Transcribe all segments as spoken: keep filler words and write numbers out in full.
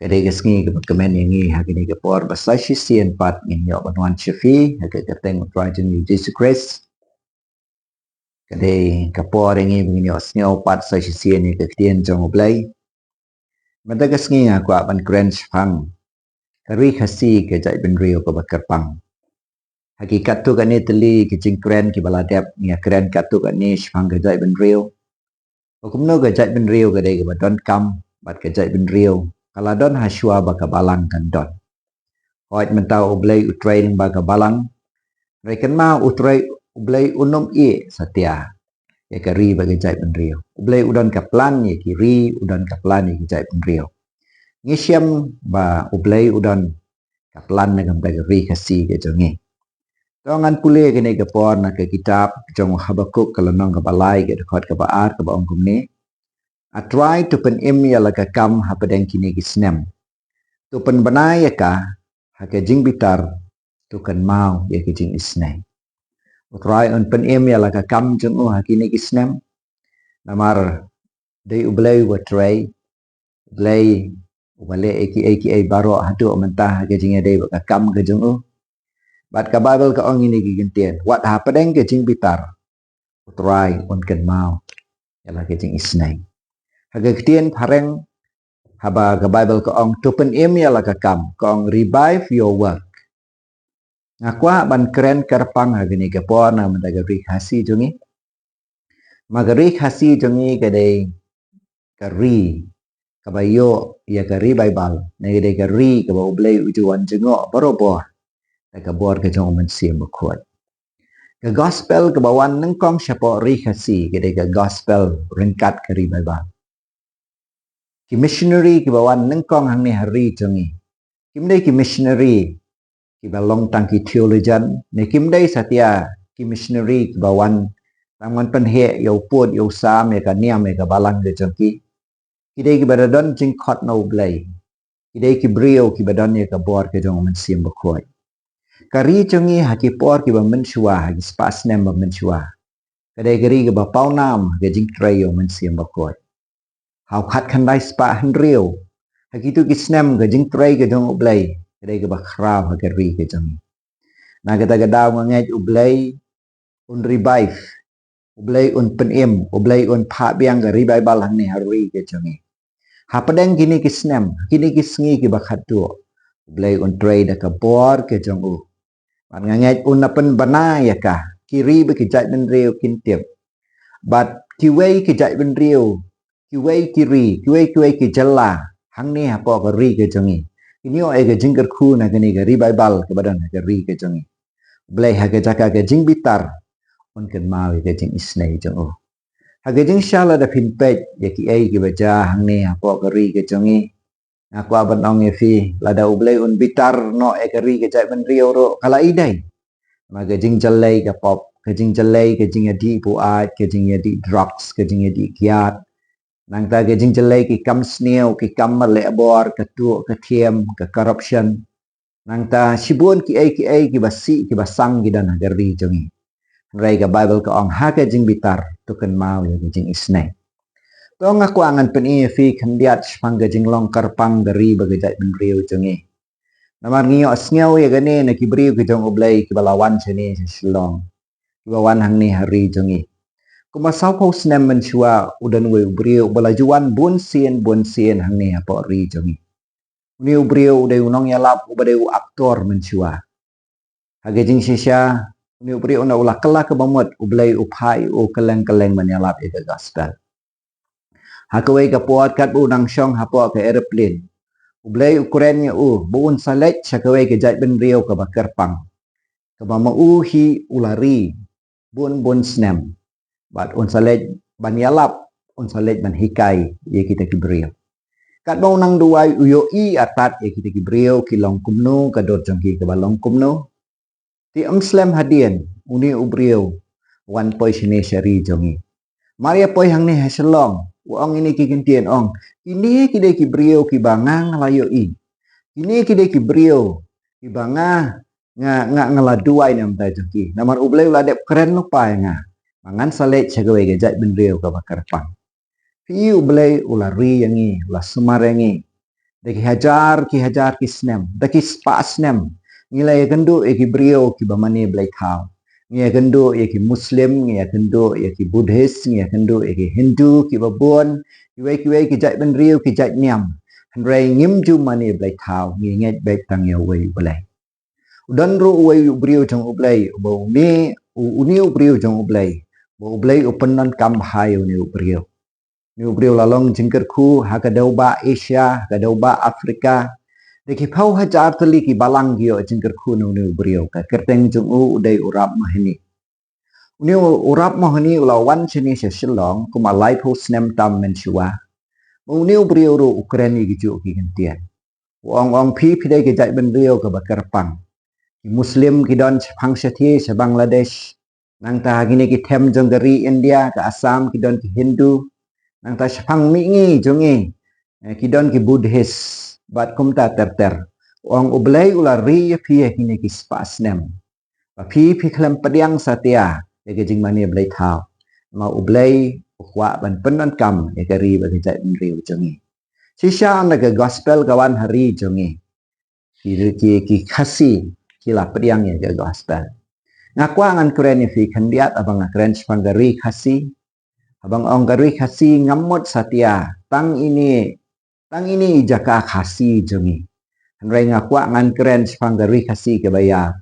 Ka dei ka sngi kaba kmen ïa ngi ha kane ka por ba sa shisien pat ngin ïoh ban wan sha phi ha ka kyrteng U Trai jong ngi U Jisu Khrist. Ka dei ka por ïa ngi ba ngin ïoh sngew pat sa shisien ïa ka ktien jong U Blei. Mynta ka sngi nga kwah ban kren shaphang ka ri Khasi, ka jaitbynriew kaba kyrpang. Ha ki katto katne tylli ki jingkren kiba la dep, ngi ïa kren katto katne shaphang ka jaitbynriew. Ba kumno ka jaitbynriew ka dei kaba donkam, bad ka jaitbynriew ka la don ha shuwa ba ka balang kan don. Hooid, mynta U Blei u trei lyngba ka balang. Hynrei kynmaw, U Trai, U Blei um ïeh satia ïa ka ri bad ka jaitbynriew. U Blei u don ka plan ïa ki ri, u don ka plan ïa ki jaitbynriew. Ngi shem ba U Blei u don ka plan na ka bynta ka ri Khasi ka jong ngi. To ngan pule kane ka por na ka kitab jong u Habakuk, ka lynnong kaba lai, ka dkhot kaba ar, kaba ong kumne: A Trai, to pynim ïa la ka kam hapdeng kine ki snem. To pynbna ïa ka ha ka jingbitar, to kynmaw ïa ka jingisynei. U Trai un pynim ïa la ka kam jong u ha kine ki snem. Namar dei U Blei uba trei, U Blei uba leh ïa kiei kiei baroh haduh mynta ha ka jingïadei bad ka kam ka jong u. Bad ka Baibl ka ong ïa ngi ki kyntien, wat hapdeng ka jingbitar, U Trai un kynmaw ïa la ka jingisynei. Ha ka ktien phareng, haba ka Baibl ka ong to pynim ïa la ka kam, ka ong revive your work. Nga kwah ban kren kyrpang ha kane ka por na ka bynta ka ri Khasi jong ngi. Ma ka ri Khasi jong ngi ka dei ka ri kaba ïoh ïa ka revival, ne ka dei ka ri kaba U Blei u ju wan jngoh barobor da ka bor ka jong U Mynsiem Bakhuid. Ka gospel kaba wan nyngkong shapoh ri Khasi ka dei ka gospel ryngkat ka revival. Ki missionary kiba wan nyngkong hangne ha ri jong ngi, kim dei ki missionary kiba long tang ki theologian, ne kim dei satia ki missionary kiba wan tang ban pynheh ïa u pud, ïa u sam, ïa ka niam, ïa ka balang ka jong ki. Ki dei kiba da don jingkhot na U Blei. Ki dei ki briew kiba don ïa ka bor ka jong U Mynsiem Bakhuid. Ka ri jong ngi ha ki por kiba mynshuwa, ha ki spah snem ba mynshuwa, ka dei ka ri kaba pawnam ha ka jingtrei ïa U Mynsiem Bakhuid. Ha u khatkhyndai spah hynriew, ha kito ki snem ka jingtrei ka jong U Blei ka dei kaba khraw ha ka ri ka jong ngi. Na kata ka daw nga ngeit U Blei un revive, U Blei un pynim, U Blei un phah biang ka revival hangne ha ri ka jong ngi. Hapdeng kine ki snem, kine ki sngi kiba khatduh, U Blei un trei da ka bor ka jong u. Bad nga ngeit un da pynbna ïa ka, ki ri bad ki jaitbynriew kin tip. Bad kiwei ki jaitbynriew, kiwei ki ri, kiwei kiwei ki jylla hangne hapoh ka ri ka jong ngi kin ïoh ïa ka jingkyrkhu na kane ka revival kaba don ha ka ri ka jong ngi. U Blei ha ka jaka ka jingbitar un kynmaw ïa ka jingisynei jong u. Ha ka jingshisha, lada phin peit ïa kiei kiba jia hangne hapoh ka ri ka jong ngi, nga kwah ban ong ïa phi, lada U Blei un bitar noh ïa ka ri ka jaitbynriew ruh ka la ïadei. Ma ka jingjyllei ka pop, ka jingjyllei ka jingïadih buaid, ka jingïadih drugs, ka jingïadih kiad. Nangta ka jingjyllei ki kam sniew, ki kam lehbor, ka tuh ka thiem, ka corruption. Nangta shibun kiei kiei kiba sih kiba sang ki don ha ka ri jong ngi. Hynrei ka Baibl ka ong ha ka jingbitar to kynmaw ïa ka jingisynei. To nga kwah ngan pyni ïa phi khyndiat shaphang ka jinglong kyrpang ka ri bad ka jaitbynriew jong ngi. Namar ngi ïohsngew ïa kane na ki briew ki jong U Blei kiba la wan shane sha Shillong, kiba wan hangne ha ri jong ngi. Kumba sawphew snem mynshuwa u don uwei u briew uba la ju wan bun sien bun sien hangne hapoh ri jong ngi. Une u briew u dei u nongïalap uba dei u aktor mynshuwa. Ha ka jingshisha, une u briew u na u la kylla kaba mut, U Blei u phah ïa u kylleng kylleng ban ïalap ïa ka gospel. Ha kawei ka por katba u nang shong hapoh ka aeroplane, U Blei u kren ïa u ba un sa leit sha kawei ka jaitbynriew kaba kyrpang, kaba ma u hi u la ri bun bun snem. Bad un sa leit ban ïalap, un sa leit ban hikai ïa kita ki briew. Katba u nang duwai, u ïohi artat ïa kita ki briew ki long kumno, ka dur jong ki kaba long kumno. Te ym slem hadien, une u briew u wan poi shane sha ri jong ngi. Mar ïa poi hangne ha Shillong, u ong ïa kine ki kyntien, ong, kine ki dei ki briew kiba nga nga la ïohi. Kine ki dei ki briew kiba nga nga, nga, nga la duwai na ka bynta jong ki. Namar U Blei u la dep kren lypa ïa nga ba ngan sa leit sha kawei ka jaitbynriew kaba kyrpang. Phi i, U Blei u la ri ïa ngi, u la sumar ïa ngi. Da ki hajar ki hajar ki snem, da ki spah snem, ngi la ïakynduh ïa ki briew kiba mane blei thaw. Ngi ïakynduh ïa ki Muslim, ngi ïakynduh ïa ki Buddhist, ngi ïakynduh ïa ki Hindu kiba bun, kiwei kiwei ki jaitbynriew, ki jaitniam. Hynrei ngim ju mane blei thaw, ngi ngeit beit tang ïa uwei U Blei. U don ruh uwei u briew jong U Blei, uba une, u, une u briew jong U Blei, uba U Blei u pyndonkam bha ïa une u briew. Une u briew la long jingkyrkhu ha ka dewbah Asia, ha ka dewbah Afrika. Da ki phew hajar tylli ki balang ki ïoh jingkyrkhu na une u briew. Ka kyrteng jong u u dei u Rap Mohini. Une u, u Rap Mohini u la wan shane sha Shillong kumba laiphew snem tam mynshuwa. Une u briew ruh u kren ïa kijuh ki kyntien. U ong, ong phi, phi dei ka jaitbynriew kaba kyrpang. Ki Muslim ki don shaphang shathie sha Bangladesh. Nangta ha kine ki them jong ka ri India, ka Assam, ki don ki Hindu. Nangta shaphang mihngi jong ngi, eh, ki don ki Buddhist bad kumta ter ter. U ong U Blei u la ri ïa phi ha kine ki spah snem. Ba phi, phi khlem pdiang satia ïa ka jingmane blei thaw. Namar U Blei u kwah ban pyndonkam ïa ka ri bad ka jaitbynriew jong ngi. Shisha ynda ka gospel ka wan ha ri jong ngi, ki, ki, ki Khasi ki la pdiang ïa ka gospel. Nga kwah ngan kren ïa phi khyndiat haba nga kren shaphang ka ri Khasi. Haba nga ong ka ri Khasi, ngam mut satia tang ine, tang ine i jaka Khasi jong ngi. Hynrei nga kwah ngan kren shaphang ka ri Khasi kaba ïar.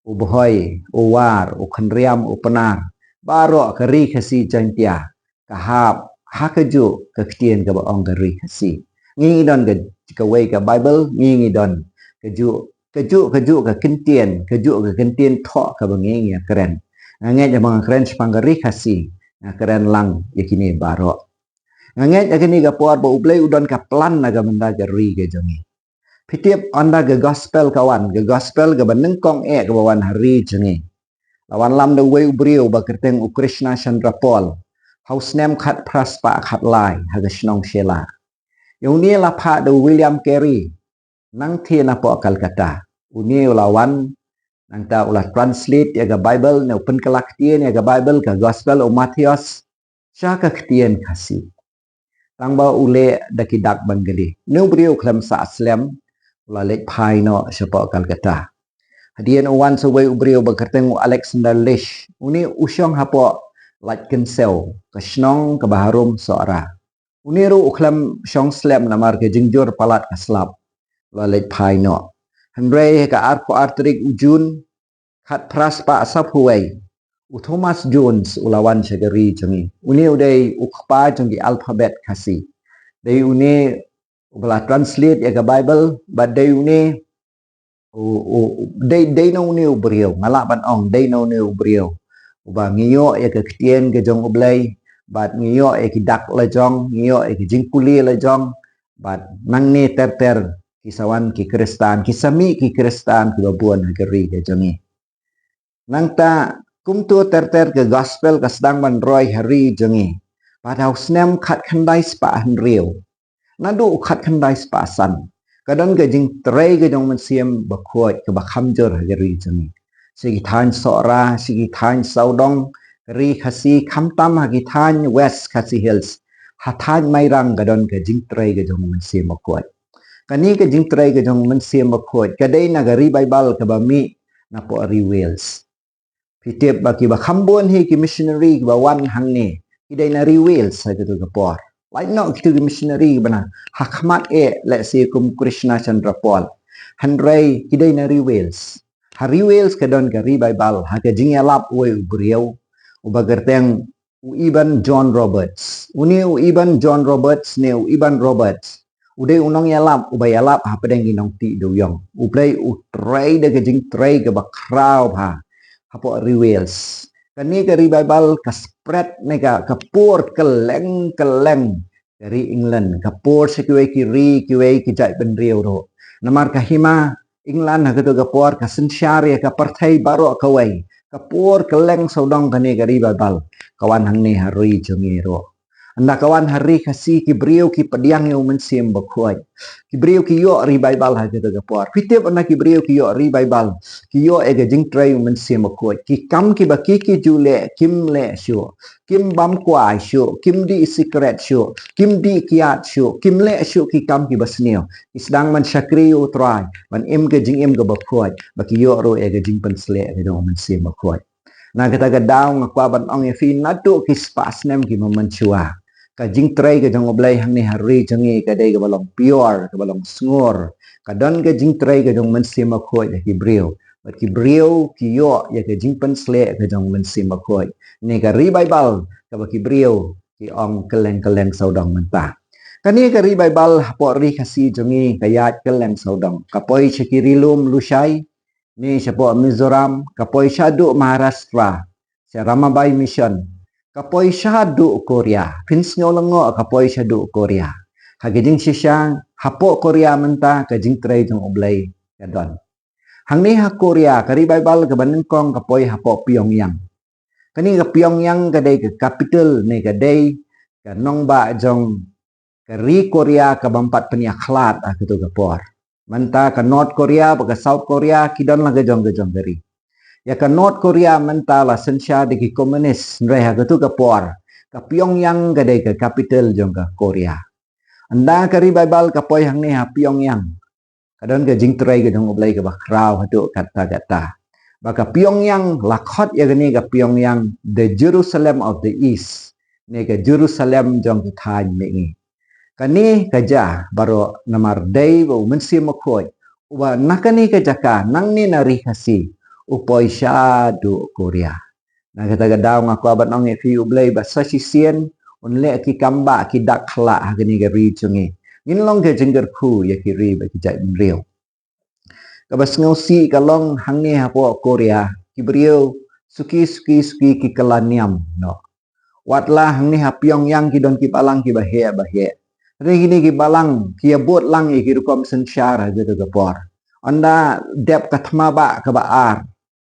U Bhoi, u War, u Khynriam, u Pnar, baroh ka ri Khasi Jaiñtia ka hap ha kajuh ka ktien kaba ong ka ri Khasi. Ngi ngi don ka, kawei ka Baibl, ngi ngi don kajuh, kajuh, kajuh ka kyntien, kajuh ka kyntien thoh kaba ngi ngi ïa kren. Nga ngeit haba nga kren shaphang ka ri Khasi, nga kren lang ïa kine baroh. Nga ngeit ha kane ka por ba U Blei u don ka plan na ka bynta ka ri ka jong ngi. Phi tip, ynda ka gospel ka wan, ka gospel kaba nyngkong eh kaba wan ha ri jong ngi, la wanlam da uwei u briew ba kyrteng u Krishna Chandra Paul ha u snem khatphra spah khatlai ha ka shnong Shella. Ïa une la phah da u William Carey, nangthie napoh Calcutta. Une u la wan, nangta u la translate ïa ka Baibl, ne u pynkylla ktien ïa ka Baibl, ka gospel u Mathaios, sha ka ktien Khasi. Tangba u leh da ki dak Bengali. Une u briew khlem sah slem u la leit phai noh shapoh Calcutta. Hadien u wan sa uwei u briew ba kyrteng u Alexander Lish. Une u shong hapoh Laitkynsew, ka shnong kaba harum Sohra. Une ruh u khlem shong slem namar ka jingjur palat ka slap. U la leit phai noh. Hynrei ha ka arphew ar tarik u Jun, khatphra spah sawphew wei, u Thomas Jones u la wan sha ka ri jong ngi. Une u dei u kpa jong ki alphabet Khasi. Dei une uba la translate ïa ka Baibl, bad dei une u, u, u, dei, dei na une u briew, nga lah ban ong, dei na une u briew uba ngi ïoh ïa ka ktien ka jong U Blei, bad ngi ïoh ïa ki dak la jong, ngi ïoh ïa ki jingpule la jong, bad nangne ter ter ki sa wan ki Khristan, ki sa mih ki Khristan kiba bun ha ka ri ka jong ngi. Nangta kumto ter ter ka gospel ka sdang ban roi ha ri jong ngi. Bad ha u snem khatkhyndai spah hynriew naduh u khatkhyndai spah san, ka don ka jingtrei ka jong u Mynsiem Bakhuid kaba kham jur ha ka ri jong ngi. Sha ki thaiñ Sohra, sha ki thaiñ sawdong ka ri Khasi, khamtam ha ki thaiñ West Khasi Hills, ha thaiñ Mairang ka don ka jingtrei ka jong u Mynsiem Bakhuid. Kane ka jingtrei ka jong u Mynsiem Bakhuid ka dei na ka revival kaba mih napoh ri Wales. Phi tip ba kiba kham bun hi ki missionary kiba wan hangne ki dei na ri Wales ha kito ki por. Lait noh kito ki missionary kiba na ha khmat eh, lehse kum Krishna Chandra Paul. Hynrei ki dei na ri Wales. Ha ri Wales ka don ka revival ha ka jingïalap uwei u briew uba kyrteng u Evan John Roberts. Une u Evan John Roberts ne u Evan Roberts u dei u nongïalap uba ïalap hapdeng ki nongtih dewïong. U Blei u trei da ka jingtrei kaba khraw bha hapoh ri Wales. Kane ka revival ka spread ne ka, ka pur kylleng kylleng ka ri England, ka pur sha kiwei ki ri, kiwei ki jaitbynriew ruh. Namar ka hima England ha kato ka por ka synshar ïa ka pyrthei baroh kawei. Ka pur kylleng sawdong kane ka revival ka wan hangne ha ri jong ngi ruh. Ynda ka wan ha ri Khasi ki briew ki pdiang ïa u Mynsiem Bakhuid. Ki briew ki ïoh revival ha kata ka por. Phi tip ynda ki briew ki ïoh revival, ki ïoh ïa ka jingtrei u Mynsiem Bakhuid. Ki kam kiba ki ki ju leh, kim leh shuh. Kim bam kwai shuh, kim dih sikret shuh, kim dih kiad shuh, kim leh shuh ki kam kiba sniew. Ki sdang ban shakri ïa u Trai, ban im ka jingim kaba khuid, ba ki ïoh ruh ïa ka jingpynsleh ka jong u Mynsiem Bakhuid. Na kata ka daw nga kwah ban ong ïa phi naduh ki spah snem kiba mynshuwa. Ka jingtrei ka jong u Blei hangne ha ri jong ngi ka dei kaba long pure, kaba long sngur. Ka don ka jingtrei ka jong u Mynsiem Bakhuid ha ki briew. Bad ki briew ki ïoh ïa ka jingpynsleh ka jong u Mynsiem Bakhuid. Ne ka revival kaba ki briew ki ong kylleng kylleng sawdong mynta. Kane ka revival hapoh ri Khasi jong ngi ka ïaid kylleng sawdong. Ka poi sha ki ri lum Lushai, ne shapoh Mizoram, ka poi shaduh Maharashtra, sha Ramabai Mission, ka poi shaduh Korea, phin sngew lyngngoh ka poi shaduh Korea. Ha ka jingshisha, hapoh Korea mynta ka jingtrei jong u Blei ka don. Hangne ha Korea, ka revival kaba nyngkong ka poi hapoh Pyongyang. Kane ka Pyongyang ka dei ka capital ne ka dei ka nongbah jong ka ri Korea kaba ym pat pynïakhlad ha kato ka por. Mynta ka North Korea bad ka South Korea ki don la ka jong ka jong ka ri. Ïa ka North Korea mynta la synshar da ki komunis, hynrei ha kato ka por ka Pyongyang ka dei ka capital jong ka Korea. Ynda ka revival ka poi hangne ha Pyongyang, ka don ka jingtrei ka jong u Blei kaba khraw haduh katta katta. Ba ka Pyongyang la khot ïa kane ka Pyongyang the Jerusalem of the East, ne ka Jerusalem jong ka thaiñ mihngi. Kane ka jia baroh namar dei ba u Mynsiem Bakhuid uba na kane ka jaka nangne na ri Khasi u poi shaduh Korea. Na kata ka daw nga kwah ban ong ïa phi u Blei ba sa shisien un leh ki kam ba ki dak khlak ha kane ka ri jong ngi. Ngin long ka jingkyrkhu ïa ki ri bad ki jaitbynriew. Kaba sngewsih ka long hangne hapoh Korea ki briew suki suki suki ki kylla niam noh. Wat la hangne ha Pyongyang ki don ki balang kiba heh ba heh. Hynrei kine ki balang ki ïa bud lang ïa ki rukom synshar ha kato ka por. Ynda dep ka thma ba kaba ar.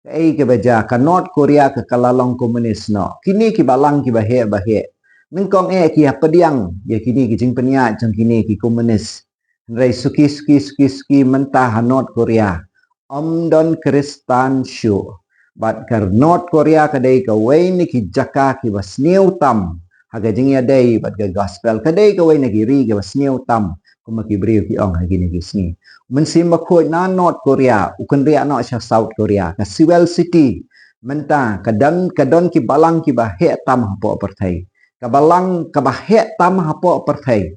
Kaei kaba jia ka North Korea ka kylla long komunis noh. Kine ki balang kiba heh ba heh. Nyngkong eh ki ïa pdiang ïa kine ki jingpynïaid jong kine ki komunis. Hynrei suki suki suki suki mynta ha North Korea ym don Khristan shuh. Bad ka North Korea ka dei kawei na ki jaka kiba sniew tam ha ka jingïadei bad ka gospel. Ka dei kawei na ki ri kiba sniew tam kumba ki briew ki ong ha kine ki sngi. Mynsiem Bakhuid na North Korea u kynriah noh sha South Korea. Ka Seoul City mynta ka don, ka don ki balang kiba heh tam hapoh pyrthei. Ka balang kaba heh tam hapoh pyrthei,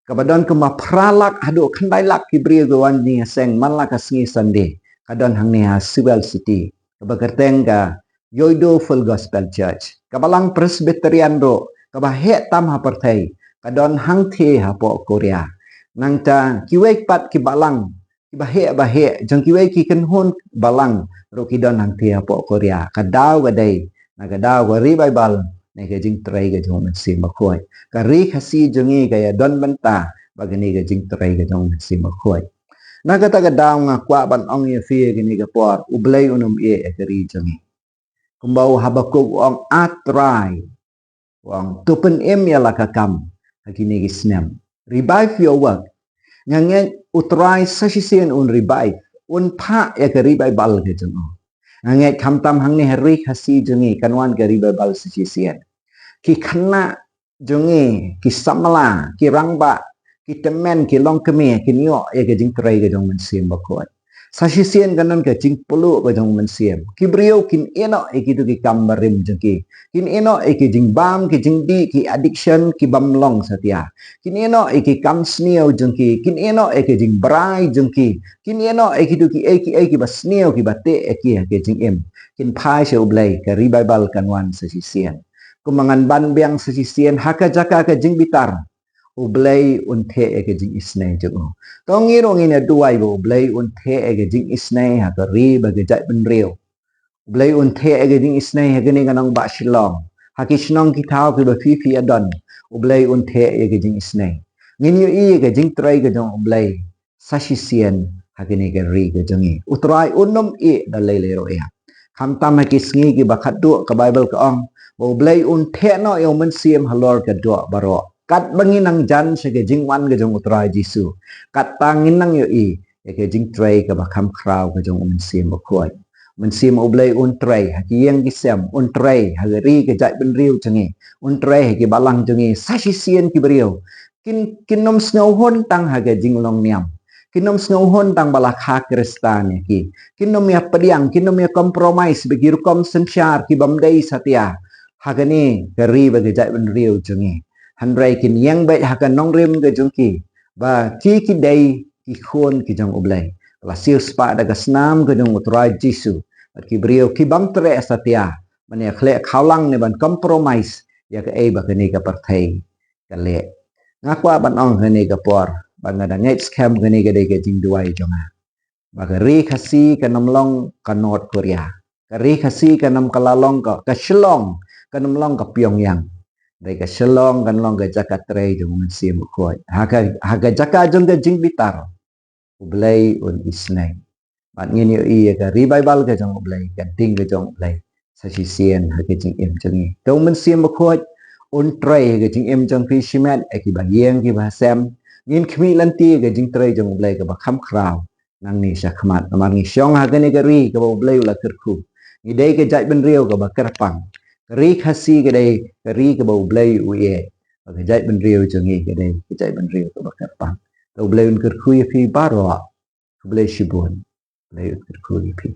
kaba don kumba phra lak haduh khyndai lak ki briew ki wan jingïaseng man la ka sngi Sunday, ka don hangne ha Seoul City, kaba kyrteng ka Yoido Full Gospel Church. Ka balang Presbyterian ruh kaba heh tam ha pyrthei ka don hangthie hapoh Korea. Nangta kiwei pat ki balang kiba heh ba heh jong kiwei ki kynhun balang ruh ki don hangthie hapoh Korea. Ka daw ka dei na ka daw ka revival ne ka jingtrei ka jong u Mynsiem Bakhuid. Ka ri Khasi jong ngi ka ïa don bynta bad kane ka jingtrei ka jong u Mynsiem Bakhuid. Na kata ka daw nga kwah ban ong ïa phi kane ka por u Blei un ym ïeh ïa ka ri jong ngi. Kumba u Habakuk u ong, A Trai, u ong, to pynim ïa la ka kam ha kine ki snem. Revive your work. Nga ngeit u Trai sa shisien un revive, un phah ïa ka revival ka jong u. Nga ngeit khamtam hangne ha ri Khasi jong ngi kan wan ka revival sa shisien. Ki khynnah jong ngi, ki samla, ki rangbah, ki tymmen, ki longkmie kin ïoh ïa ka jingtrei ka jong u Mynsiem Bakhuid. Sa shisien kan don ka jingpluh ka jong u Mynsiem. Ki briew kin ïehnoh ïa kito ki kam barim jong ki. Kin ïehnoh ïa ki jingbam, ki jingdih, ki addiction, ki bym long satia. Kin ïehnoh ïa ki kam sniew jong ki. Kin ïehnoh ïa ki jingbrai jong ki. Kin ïehnoh ïa kito kiei kiei kiba sniew kiba teh ïa ki ha ka jingim. Kin phai sha u Blei, ka revival kan wan sa shisien. Kumba ngan ban biang sa shisien ha ka jaka ka jingbitar, u Blei un theh ïa ka jingisynei jong u. To ngi ruh ngin ïa duwai ba u Blei un theh ïa ka jingisynei ha ka ri bad ka jaitbynriew. U Blei un theh ïa ka jingisynei ha kane ka nongbah Shillong, ha ki shnong ki thaw kiba phi phi ïa don. U Blei un theh ïa ka jingisynei. Ngin ïohi ïa ka jingtrei ka jong u Blei sa shisien ha kane ka ri ka jong ngi. U Trai un ym ïeh da lei lei ruh ïa. Khamtam ha ki sngi kiba khatduh ka Baibl ka ong, ba U Blei un theh noh ïa u Mynsiem halor ka doh baroh. Katba ngin nang jan sha ka jingwan ka jong U Trai Jisu, katta ngin nang ïohi ïa ka jingtrei kaba kham khraw ka jong u Mynsiem Bakhuid. Mynsiem U Blei un trei ha ki ïing ki sem, un trei ha ka ri ka jaitbynriew jong ngi, un trei ha ki balang jong ngi, sa shisien ki briew kin, kin ym sngewhun tang ha ka jinglong niam, kin ym sngewhun tang ba la kha Khristan ïa ki, kin ym ïa pdiang, kin ym ïa compromise bad ki rukom synshar ki bym dei satia ha kane ka ri bad ka jaitbynriew jong ngi. Hynrei kin ïeng beit ha ka nongrim ka jong ki ba ki, ki dei ki khun ki jong U Blei, ba la siewspah da ka snam ka jong U Trai Jisu. Bad ki briew ki bym treh satia ban ïa khleh khawlang ne ban compromise ïa kaei ba kane ka pyrthei ka leh. Nga kwah ban ong ha kane ka por ba nga da ngeit skhem kane ka dei ka jingduwai jong nga, ba ka ri Khasi kan ym long ka North Korea. Ka ri Khasi kan ym ka la long ka, ka Shillong kan ym long ka Pyongyang. Hynrei ka Shillong kan long ka jaka trei jong u Mynsiem Bakhuid. Ha ka, ha ka jaka jong ka jingbitar, U Blei un isynei. Bad ngin ïohi ïa ka revival ka jong U Blei, ka ding ka jong U Blei sa shisien ha ka jingim jong ngi. To u Mynsiem Bakhuid un trei ha ka jingim jong phi shimet, ha kiba ïeng kiba sem. Ngin khmih lynti ïa ka jingtrei jong U Blei kaba kham khraw nangne shakhmat. Namar ngi shong ha kane ka ri kaba U Blei u la kyrkhu. Ngi dei ka jaitbynriew kaba kyrpang. Ka ri Khasi ka dei ka ri kaba U Blei u ïeit. Bad ka jaitbynriew jong ngi ka dei ka jaitbynriew kaba kyrpang. To U Blei un kyrkhu ïa phi baroh. Khublei shibun. Blei un kyrkhu ïa phi.